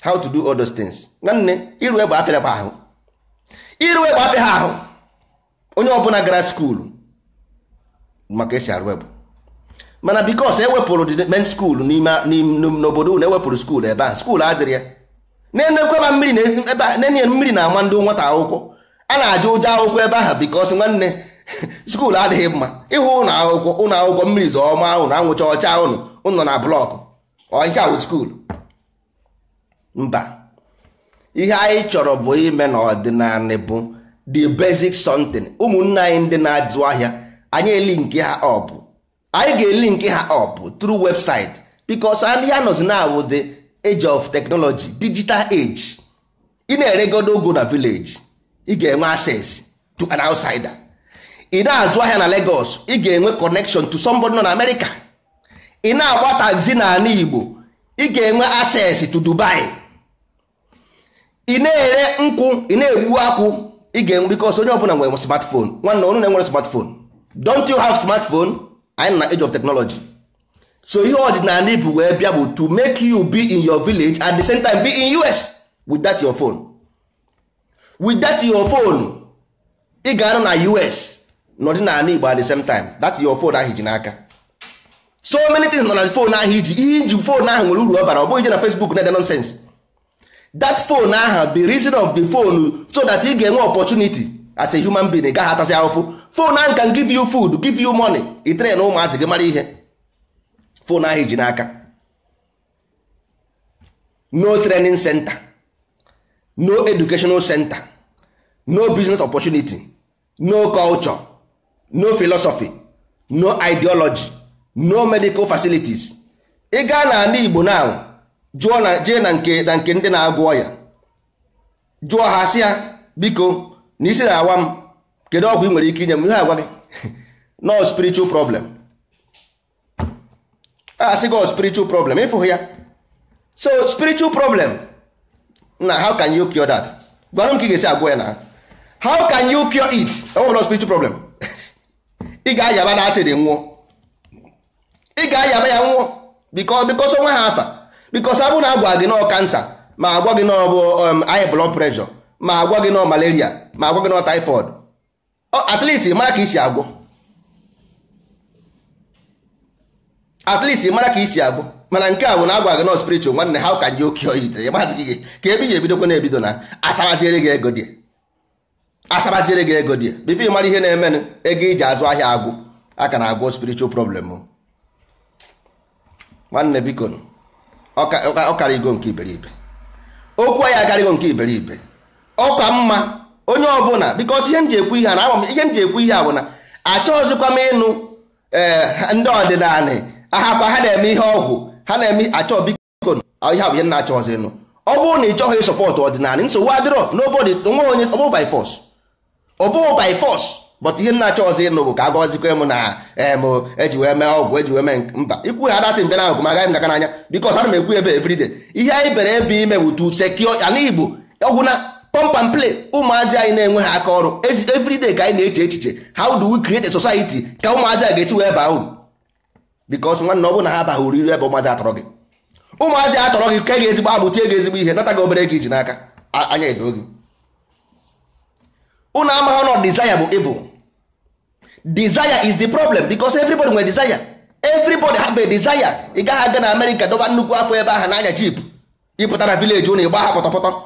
how to do all those things. Nwanne iru egbe afịa ahụ, iru egbe afịa ha ahụ. Onye ọbụla gara skuulu maka esi arụ egbe, mana because ewepụrụ the main school n'ime n'obodo unu, ewepụrụ skuulu ebe ahụ, skuulu adịrị ya. Na-enekwa ma mmiri na mmiri na-ama ndị nwata akwụkwọ, a na-aja ụjọ akwụkwọ ebe ahụ because nwanne skuulu adịghị mma. Ịhụ ụlọ akwụkwọ, ụlọ akwụkwọ mmiri zọọ ọma ụnụ, anwụcha ọcha ụnụ, ụnọ na blọkụ, ọ nke awụ skuulu. Mba, ihe anyị chọrọ bụ ime na ọdịnala bụ the basic something. Ụmụnne anyị ndị na-azụ ahịa, anyị elinki ha up, anyị ga-elinki ha up through website, because anyị anọzi na awụ the age of technology, digital age. Ị na-eregodo ụgụ na village, ị ga-enwe access to an outsider. Ị na-azụ ahịa na Lagos, ị ga-enwe connection to somebody nọ na America. Ị na-agba taxi n'ala Igbo, ị ga-enwe access to Dubai. Ị na-ere nkwụ, ị na-egbu akwụ, ị ga-enwe, because onye ọbụla nwere smartphone. Nwanne ọnụ na-enwere smartphone, don't you have smartphone? Anyị na age of technology. So ihe ọdịnala Igbo wee bịa bụ to make you be in your village at the same time be in US with that your phone. With that your phone, ị ga-anọ na US n'ọdịnala Igbo at the same time. That your phone ahụ iji n'aka, so many things nọ na phone ahụ iji. Ihe iji phone ahụ nwere uru ọ bara, ọ bụghị ije na Facebook na-ede nonsense. That phone ahụ, the reason of the phone, so that ị ga-enwe opportunity as a human being, ị gaghị atasị ahụfụ. Phone ahụ can give you food, give you money, ị train ụmụazị gị mara ihe. Phone ahụ iji n'aka, no training center, no educational center, no business opportunity, no culture, no philosophy, no ideology, no medical facilities. Ị gaa n'ala Igbo now, jụọ na jee na nke ndị na-agwọ ọya, jụọ ha sị ya biko na isi na-awa m, kedu ọgwụ ị nwere ike inye m? Ihe agwa gị no spiritual problem. A sị gị spiritual problem, ịfụhụ ya. So spiritual problem na how can you cure that? Gwara m ka ị ga-esi agwọ ya na how can you cure it? Ọ bụla spiritual problem, ị ga-ayaba na atịrị nwụọ, ị ga-ayaba ya nwụọ, because onwe ha afa. Because abụ na agwa gị nọ kansa, ma agwa gị nọ bụ high blood pressure, ma agwa gị nọ malaria, ma agwa gị nọ typhoid, at least mara ka isi agwọ, at least mara ka isi agwọ. Mana nke a bụ na agwa gị nọ spiritual, nwanne how can you cure it? Gị ka ebe ị ga-ebidokwa na-ebido na asabaziere gị ego dị, asabaziere gị ego dị bifo ị mara ihe na-emenụ. Ego iji azụ ahịa agwụ aka na-agwọ spiritual problem. Nwanne biko, ọ karịgo nke iberibe, okwu ya akarịgo nke iberibe. Ọ ka mma onye ọbụla, because ihe m ji ekwu ihe a na ihe m ji ekwu ihe a bụ na achọghịzikwa m ịnụ ndị ọdịnala ahakwa ha na-eme ihe ọgwụ ha na-eme achọ. Biko, ihe a bụ ihe m na-achọghịzị ịnụ. Ọ bụrụ na ị chọghị ịsọpọtụ ọdịnala, nsogbu adịrọ, nobody, onwe onye, ọ bụghị by force, ọ bụghị by force. But ihe m na-achọghịzị ịnụ bụ ka a gọzikwa m na em eji wee mee ọgwụ, eji wee mee mba ikwu ha datị mbịa na agụ m agaghị m gaka n'anya, because ana m ekwu ebe everyday. Ihe anyị bere ebe ime bụ to secure ala Igbo, ọgwụ na pump and play. Ụmụazị anyị na-enwe ha aka ọrụ everyday ka anyị na-eche echiche how do we create a society ka ụmụazị a ga-esi wee baa uru. Because nwanne ọ bụrụ na ha abaghị uru ebe ụmụazị atọrọ gị, ụmụazị atọrọ gị ke gị ezigbo agbụ, tie gị ezigbo ihe, nata gị obere ego iji n'aka, anya edo gị. Unu amaghị na desire bụ evil. Desire is the problem, because everybody nwere desire. Everybody have a desire. Ị gaghị aga na Amerịka dọba nnukwu afọ ebe ahụ n'anya jeep, ịpụta na village ụnụ ịgba ha pọtọpọtọ.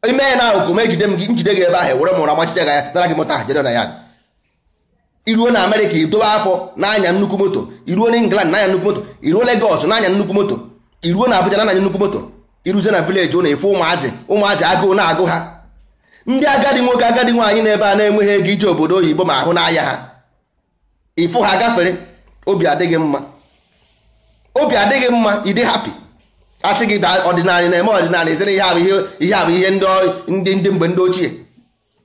Ime ya na akụkụ m ejide m gị, njide gị ebe ahụ, were m ụra machite gị anya, nara gị moto ahụ, jede na ya. Iruo na Amerịka idobe afọ n'anya nnukwu moto, iruo na England n'anya nnukwu moto, iruo Lagos n'anya nnukwu moto, iruo na Abuja n'anya nnukwu moto, iruzie na village ụnụ ịfụ ụmụazị, ụmụazị agụụ na-agụ ha. Ndị agadi nwoke, agadi nwaanyị na-ebe a na-enweghị ego ije obodo oyibo ma ahụ n'ahịa ha, ịfụ ha gafere, obi adịghị mma, obi adịghị mma. Ịdị happy, asị gị ọdịnala na-eme ọdịnala, ezere ihe ahụ, ihe ahụ, ihe ndị mgbe ndị ochie,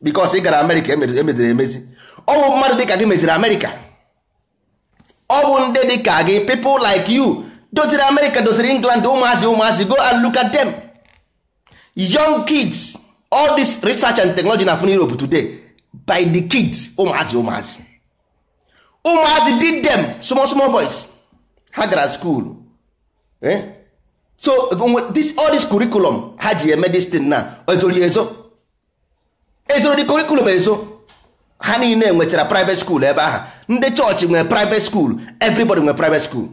because ị gara Amerịka emeziri emezi. Ọ bụ mmadụ dịka gị meziri Amerịka. Ọ bụ ndị dịka gị, people like you, doziri Amerịka, doziri England. Ụmụazị, ụmụazị, go and look at them, young kids. All this research and technology na Europe today, by the kids, ụmụazị, ụmụazị, ụmụazị did them. Small small boys, ha gara school, eh? So this, all this curriculum ha ji eme this thing na ezoro ezo, ezoro the curriculum ezo. Ha niile nwechara private school ebe ahụ. Ndị chọọchị nwere private school, everybody nwere private school.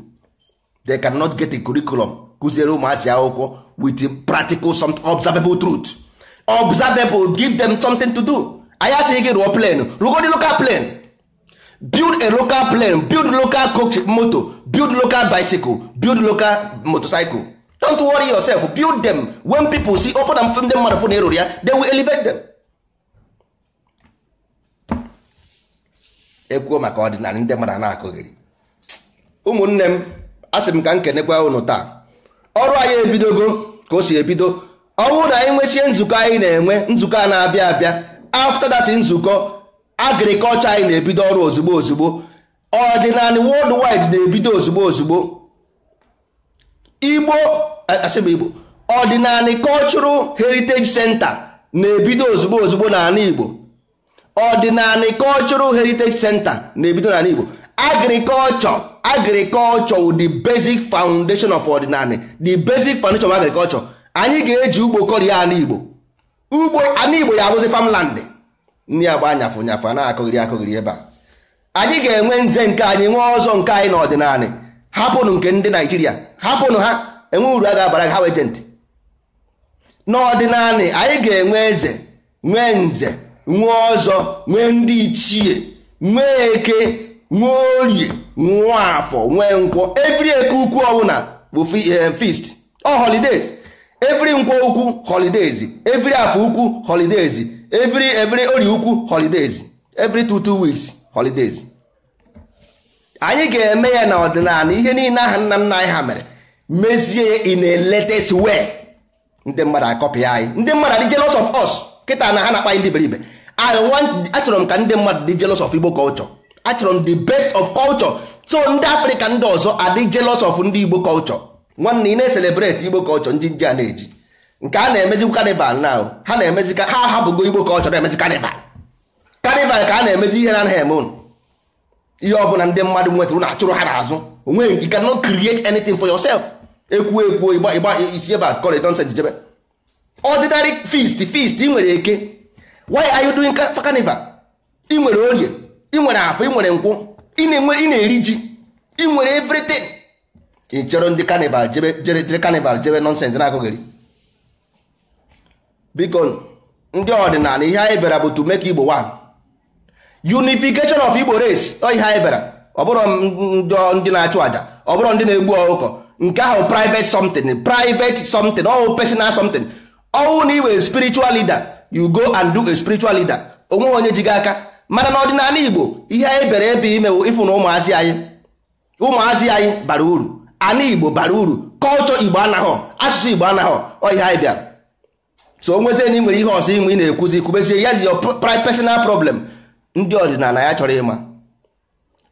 They cannot get a curriculum kụziere ụmụazị akwụkwọ with practical, some observable truth, observable, give them something to do. Anyị asịghị gị rụọ plane, rụgodi local plane. Build a local plane, build local coach motor, build local bicycle, build local motorcycle. Don't worry yourself, build them. When people see, open and film them, mmadụ fụ na ịrụrụ ya, they will elevate them. Ekwuo maka ọdịnala, ndị mmadụ na-akụghịrị. Ụmụnne m, asị m ka m kenekwa unu taa. Ọrụ anyị ebidogo ka o si ebido. Ọ bụrụ na anyị nwesie nzukọ anyị na-enwe, nzukọ a na-abịa abịa, after that nzukọ, agriculture anyị na-ebido ọrụ ozugbo ozugbo. Ọdịnala worldwide na-ebido ozugbo ozugbo. Igbo, asị m Igbo, Ọdịnala Cultural Heritage Center na-ebido ozugbo ozugbo n'ala Igbo. Ọdịnala Cultural Heritage Center na-ebido n'ala Igbo. Agriculture, agriculture, the basic foundation of ọdịnala, the basic foundation of agriculture. Anyị ga-eji ugbo kọrịa ala Igbo. Ugbo ala Igbo ya abụzi farmland. Ndị agba nyafụ nyafụ a na-akụghịrị akụghịrị ebe a. Anyị ga-enwe nze nke anyị, nwee ọzọ nke anyị n'ọdịnala. Hapụnụ nke ndị Naijiria, hapụnụ ha, enwe uru a ga-abara ha agent. N'ọdịnala anyị ga-enwe eze, nwee nze, nwee ọzọ, nwee ndị ichie, nwee eke, nwee orie, nwee afọ, nwee nkwọ. Every eke ukwu ọbụla bụ feast or holidays. Every nkwọ ukwu, holidays. Every afọ ukwu, holidays. Every orie ukwu, holidays. Every 2 2 weeks, holidays. Anyị ga-eme ya na ọdịnala. Ihe niile aha nna nna anyị ha mere, mezie ya in a latest way. Ndị mmadụ akọpị anyị, ndị mmadụ adị jealous of us. Kịta na ha na-akpa anyị ndị iberibe. I want, achọrọ m ka ndị mmadụ dị jealous of Igbo culture. Achọrọ m the best of culture, so ndị Afrịka ndị ọzọ adị jealous of ndị Igbo culture. Nwanne, ị na-celebrate Igbo culture, ndị nji a na-eji nke a na-emezi carnival now. Ha na-emezi, ha hapụgo Igbo culture, na-emezi carnival. Carnival ka a na-emezi ihe na-anaghị eme unu. Ihe ọbụla ndị mmadụ nwetara na-achụrụ ha n'azụ onweghị. You cannot create anything for yourself. Ekwuo ekwuo, ịgba ịgba isi ebe a, kọrọ nonsense jebe. Ordinary feast, feast. Ị nwere eke, why are you doing carnival? Ị nwere orie, ị nwere afọ, ị nwere nkwụ, ị na-enwe, ị na-eri ji, ị nwere everything. Ị chọrọ ndị carnival jebe, jere jere carnival jebe, nonsense na-akụghịrị. Biko, ndị ọdịnala, ihe anyị bịara bụ to make Igbo one, unification of Igbo race. Ọ ihe anyị bịara. Ọ bụrụ ndị na-achụ àjà, ọ bụrụ ndị na-egbu ọkụkọ, nke ahụ private something, private something, ọ personal something. Ọwụ na iwe spiritual leader, you go and do a spiritual leader. Onwe onye ji gị aka. Mana n'ọdịnala Igbo, ihe anyị bịara ebe imewo ịfụ na ụmụazị anyị, ụmụazị anyị bara uru, ana Igbo bara uru, culture Igbo anaghọ, asụsụ Igbo anaghọ. Ọ ihe anyị bịara. So o nwezie na ị nwere ihe ọzọ inwe ị na-ekwuzi, kwubezie ya, your personal problem. Ndị ọdịnala ya chọrọ ịma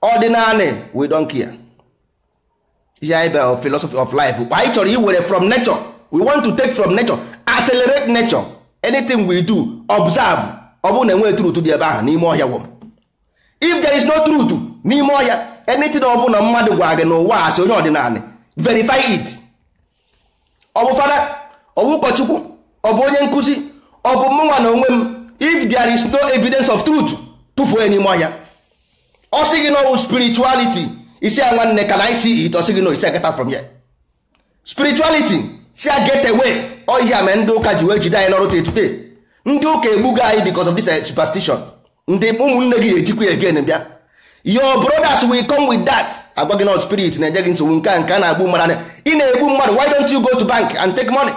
ọdịnala, we don't care. Ihe anyị bịara, philosophy of life anyị chọrọ iwere from nature. We want to take from nature, accelerate nature. Anything we do, observe. Ọ bụrụ na enweghị truth dị ebe ahụ n'ime ọhịa wom, if there is no truth n'ime ọhịa, anything ọ bụla mmadụ gwara gị n'ụwa asị onye ọdịnala, verify it. Ọ bụ fada, ọ bụ ụkọchukwu, ọ bụ onye nkụzi, ọ bụ mụnwa na onwe m, if there is no evidence of truth, tụfuo ya n'ime ọhịa. Ọ sị gị n'ọwụ spirituality. Isi ya, nwanne, can I see it? Ọ sị gị no. Isi ya, get out from here. Spirituality, si ya get away. Ọ ihe a mere ndị ụka ji wee jide anyị n'ọrụ till today. Ndị ụka egbugo anyị because of this superstition. Ndị ụmụnne gị ga-ejikwa ya again bịa. Your brothers will come with that. Agwa gị na spirit na-enye gị nsogbu, nke a nke a na-agbu mmadụ, ị na-egbu mmadụ. Why don't you go to bank and take money?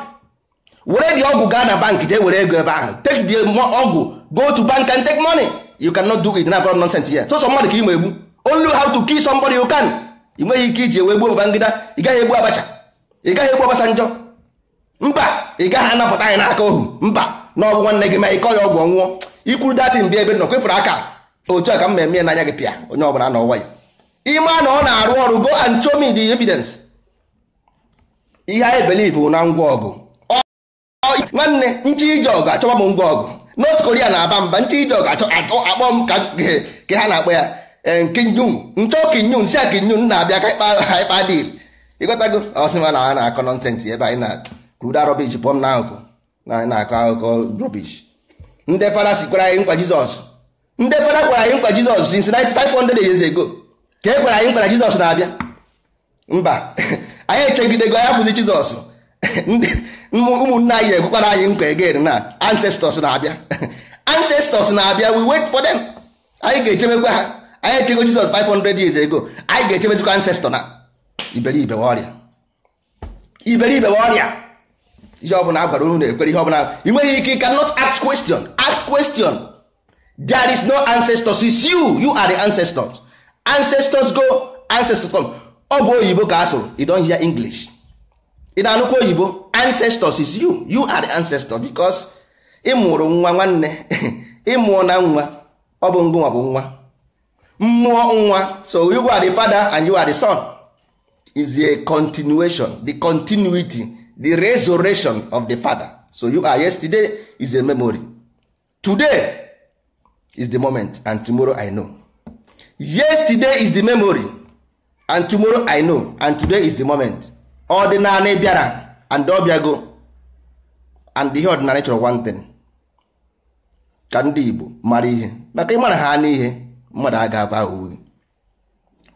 Were the ọgwụ gaa na bank, jee were ego ebe ahụ. Take the ọgwụ, go to bank and take money. You cannot do it na akọrọ nonsense here. Sọsọ mmadụ ka ị ma egbu. Only how to kill somebody you can. Ị nweghị ike iji ewe gbuo Babangida. Ị gaghị egbu Abacha, ị gaghị egbu Obasanjọ. Mba, ị gaghị anapụta anyị n'aka ohu. Mba, na ọ bụ nwanne gị ma ịkọ ya ọgwụ ọnwụọ. Ikwuru datin bịa ebe nọ kwefuru aka otu a ka m eme n'anya gị, pịa onye ọbụla nọ nwayọ. Ime na ọ na-arụ ọrụ, go and show me the evidence. Ihe anyị believe na ngwa ọgụ, nwanne, nchi ije ọgụ achọba m ngwa ọgụ. North Korea na-aba mba, nchi ije ọgụ achọ atọ akpọ m ka ha na-akpọ ya Kinyun nchọ Kinyun si a Kinyun na-abịa ka ịkpa deal. Ịghọtago? Ọsịma na ha na-akọ nonsense ebe anyị na kruda rubbish. Pụọ m n'akụkụ na anyị na-akọ akụkọ rubbish. Ndị fada sikwara anyị nkwa Jizọs. Ndị fada gwara anyị nkwa Jizọs since 500 years ago ka e gwara anyị nkwa na Jizọs na-abịa. Mba, anyị echegidego ya fụzi Jizọs. Ụmụnne anyị ekwekwara anyị nkwa again na ancestors na-abịa, ancestors na-abịa. We wait for them. Anyị ga-echebekwa ha. Anyị echego Jizọs 500 years ago, anyị ga-echebezikwa ancestor. Na iberibe ọrịa, iberibe ọrịa. Ihe ọbụla a gwara unu na-ekwere, ihe ọbụla ị nweghị ike. You cannot ask question. Ask question. There is no ancestors. It's you. You are the ancestors. Ancestors go, ancestors come. Ọ bụ oyibo ka a sụrụ. You don't hear English? Ị na-anụkwa oyibo? Ancestors is you. You are the ancestor because ị mụrụ nwa. Nwanne, ị mụọ na nwa, ọ bụ ngụnwa bụ nwa mmụọ nwa. So you are the father and you are the son. Is a continuation, the continuity, the resurrection of the father. So you are yesterday is a memory, today is the moment, and tomorrow I know. Yesterday is the memory and tomorrow I know, and today is the moment. Ọdịnala bịara and ọ bịago, and ihe ọdịnala chọrọ, one thing, ka ndị Igbo mara ihe, maka ịmara ha n'ihe mmadụ aga agwa gị.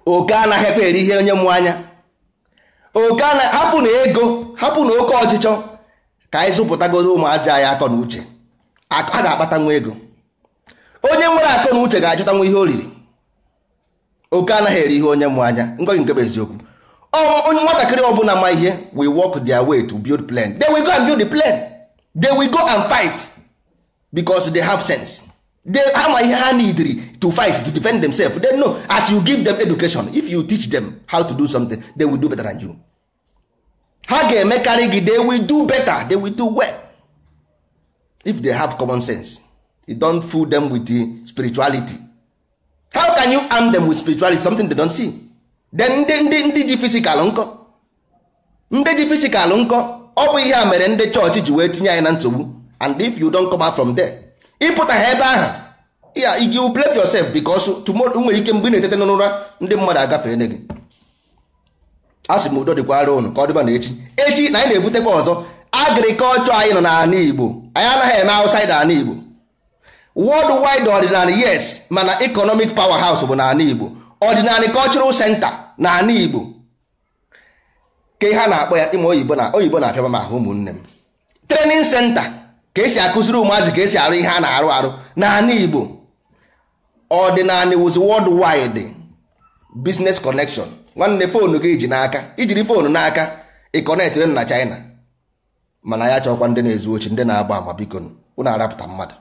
Oke anaghị ekwe eri ihe onye mụ anya. Oke hapụ na ego, hapụ na oke ọchịchọ, ka anyị zụpụtagodo ụmụazị anyị akọ na uche. A ga-akpata nwa ego. Onye nwere akọ na uche ga-achọta nwa ihe o riri. Oke anaghị eri ihe onye mụ anya. Ngwa gị, nke bụ eziokwu, onye nwatakịrị ọbụla ma ihe we work their way to build plane. They will go and build the plane. They will go and fight because they have sense. They ama ihe ha need to fight, to defend themselves. They know. As you give them education, if you teach them how to do something, they will do better than you. Ha ga-emekarị gị. They will do better. They will do well if they have common sense. You don't fool them with the spirituality. How can you arm them with spirituality, something they don't see? Then ndị ji physical nkọ, ndị ji physical nkọ. Ọ bụ ihe a mere ndị chọọchị ji wee tinye anyị na nsogbu. And if you don't come out from there, ịpụta ha ebe ahụ, you blame yourself, because tomorrow nwere ike mgbe ị na-etete n'ụra, ndị mmadụ agafee gị. A sị m udo dịkwara ụnụ. Ka ọ dịba na echi. Echi na anyị na-ebutekwa ọzọ. Agriculture anyị nọ n'ala Igbo, anyị anaghị eme outside ala Igbo. World wide ọdịnala, yes, mana economic power house bụ n'ala Igbo. Ọdịnala cultural center n'ala Igbo, ka ihe a na-akpọ ya ịma oyibo na oyibo na-apịaba m ahụ. Ụmụnne m, training center ka esi akụziri ụmụazị ka esi arụ ihe a na-arụ arụ n'ala Igbo. Ọdịnala was world wide business connection. Nwanne, phone gị iji n'aka, ijiri phone n'aka ị connect na China. Mana ya chọkwa ndị na-ezu ochi, ndị na-agba ama. Biko, unu arapụta mmadụ.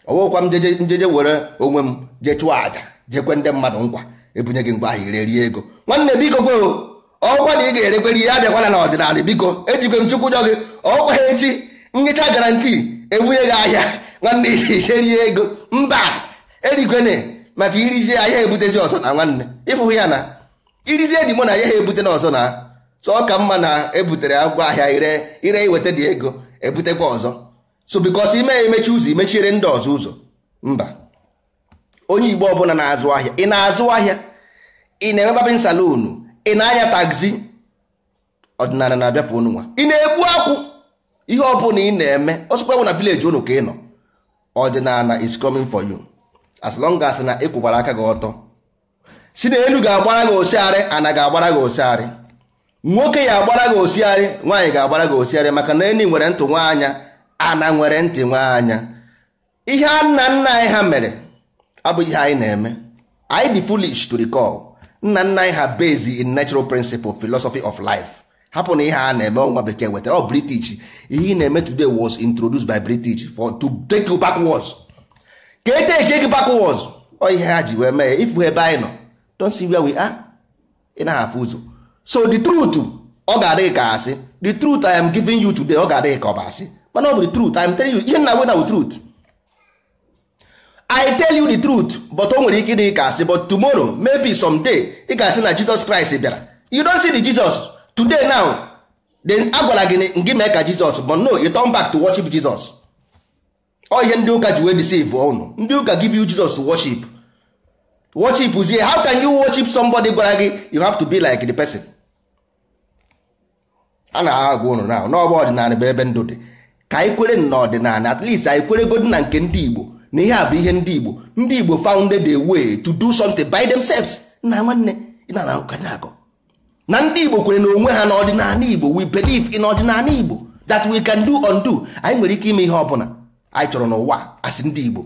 Ọwụkwa m jeje njeje were onwe m jee chụọ àjà, jekwe ndị mmadụ nkwa, ebunye gị ngwa ahịa, ire rie ego. Nwanne, biko kwe, ọkwa na ị ga-erekwere ihe abịakwana na ọdịnala. Biko, ejikwe m Chukwu jọ gị ọkwa ha. Echi nyecha guarantee, ebunye gị ahịa, nwanne, icherie ego. Mba, erikwene, maka irizie ahịa ebutezi ọzọ na nwanne ịfụhụ ya na irizie dị mụ na ya ha ebute na ọzọ na so ọ ka mma na ebutere ngwa ahịa, ire ire, iweta dị ego, ebutekwa ọzọ. So because ime ya emechi ụzọ, imechiere ndị ọzọ ụzọ. Mba, onye Igbo ọbụla na-azụ ahịa, ị na-azụ ahịa, ị na-eme barbing salon, ị na-anya taxi, ọdịnala na-abịafe unu nwa. Ị na-egbu akwụ, ihe ọbụla ị na-eme, ọsọkwa bụ na village unu ka ị nọ, ọdịnala is coming for you, as long as na ịkwụbara aka gị ọtọ. Si na elu ga-agbara gị osiarị, ana ga-agbara gị osiarị, nwoke ya agbara gị osiarị, nwaanyị ga-agbara gị osiarị, maka na eni nwere ntụ nwa anya, ana nwere ntị nwa anya. Ihe nna nna anyị ha mere abụghị ihe anyị na-eme. Anyị dị foolish to recall. Nna nna anyị ha based in natural principle, philosophy of life. Hapụ na ihe a na-eme ọnwa bekee wetara ọ British. Ihe ị na-eme today was introduced by British for to take you backwards, ka e take gị backwards. Ọ ihe ha ji wee mee. Ifu ebe anyị nọ, don't see where we are. Ị naghị afụ ụzọ. So the truth, ọ ga-adị gị ka asị. The truth I am giving you today, ọ ga-adị gị ka ọ bụ asị, mana ọ bụ the truth I am telling you. Ihe nna we na truth, I tell you the truth, but o nwere ike ịdị ka asị. But tomorrow, maybe someday, ị ga-asị na Jesus Christ bịara. You don't see the Jesus today now. Then a gwara gị gị mee ka Jesus, but no, you turn back to worship Jesus. Ọ ihe ndị ụka ji wee deceive unu. Ndị ụka give you Jesus to worship. Worship zie, how can you worship somebody gwara gị you have to be like the person? A na-agwa unu na n'ọgba ọdịnala bụ ebe ndụ dị. Ka anyị kwere n'ọdịnala, at least anyị kwere godi na nke ndị Igbo, na ihe a bụ ihe ndị Igbo. Ndị Igbo founded a way to do something by themselves. Nna nwanne, ị na na-akọ na ndị Igbo kwere na onwe ha n'ọdịnala Igbo. We believe in ọdịnala Igbo that we can do undo. Anyị nwere ike ime ihe ọbụla anyị chọrọ n'ụwa asị ndị Igbo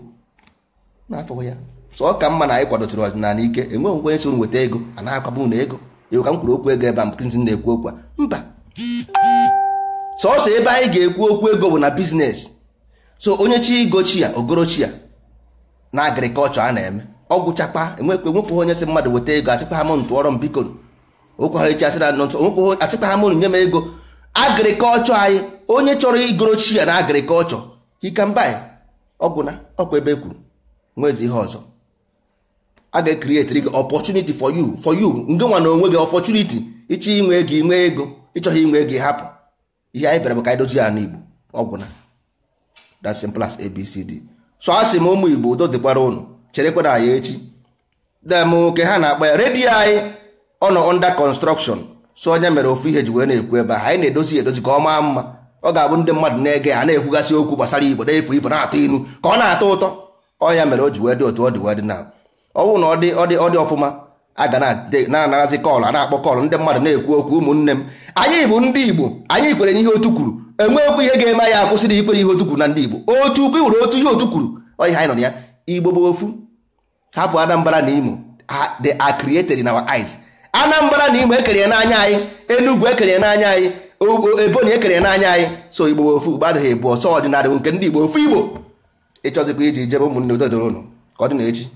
n'afọ ya. So ọ ka mma na anyị kwadotụrụ ọdịnala ike. Enweghị nkwenye so weta ego a na-akwabụ unu ego. Ego ka m kwuru okwu ego ebe a nkịntị na-ekwu okwu a, mba. Sọsọ ebe anyị ga-ekwu okwu ego bụ na business. So onye chi igochi ya, ogorochi ya na agriculture a na-eme ọgwụchakpa. Enwekwe nwepụ onye sị mmadụ weta ego, asịkwa ha m ntụọrọ m biko. Okwu ha echi asị na ntụ onwekwe, asịkwa ha m nye m ego. Agriculture anyị, onye chọrọ igorochi ya na agriculture, he can buy. Ọgwụ na ọkwa ebe e kwuru nwezi ihe ọzọ a ga-ecreate gị opportunity for you nke nwa na onwe gị opportunity. Ịchọ inwe ego, inwe ego. Ịchọghị inwe ego, hapụ. Ihe anyị bịara bụ ka anyị dozie ya n'Igbo. Ọgwụ na that simple as ABCD. So a sị m, ụmụ Igbo, udo dịkwara ụnụ. Cherekwa na anyị echi dem ke ha na-akpa ya redio anyị. Ọ nọ under construction. So onye mere ofu ihe ji wee na-ekwu ebe a, anyị na-edozi edozi ka ọ maa mma. Ọ ga-abụ ndị mmadụ na-ege ha na-ekwugasị okwu gbasara Igbo, na-efu ifo, na-atụ inu ka ọ na-atọ ụtọ. Ọ ya mere o ji wee dị otu ọ dị wee dị na ọ bụrụ na ọ dị ọfụma, a ga na-anarazi call, a na-akpọ call, ndị mmadụ na-ekwu okwu. Ụmụnne m, anyị bụ ndị Igbo. Anyị kwere n'ihe otu kwuru. Enweghịkwa ihe ga-eme anyị akwụsịrị ikwere ihe otu kwuru na ndị Igbo. Otu ukwu nwere otu ihe otu kwuru. Ọ ihe anyị nọ na ya. Igbo bụ ofu. Hapụ Anambra na Imo, they are created in our eyes. Anambra na Imo ekere n'anya anyị, Enugu ekere n'anya anyị, Ebonyi ekere n'anya anyị. So Igbo bụ ofu. Igbo adịghị ebu ọsọ. Ọdịnala nke ndị Igbo, ofu Igbo. Ịchọzikwa iji jebe, ụmụnne, udo dịrị ụnụ. Ka ọ dị na echi.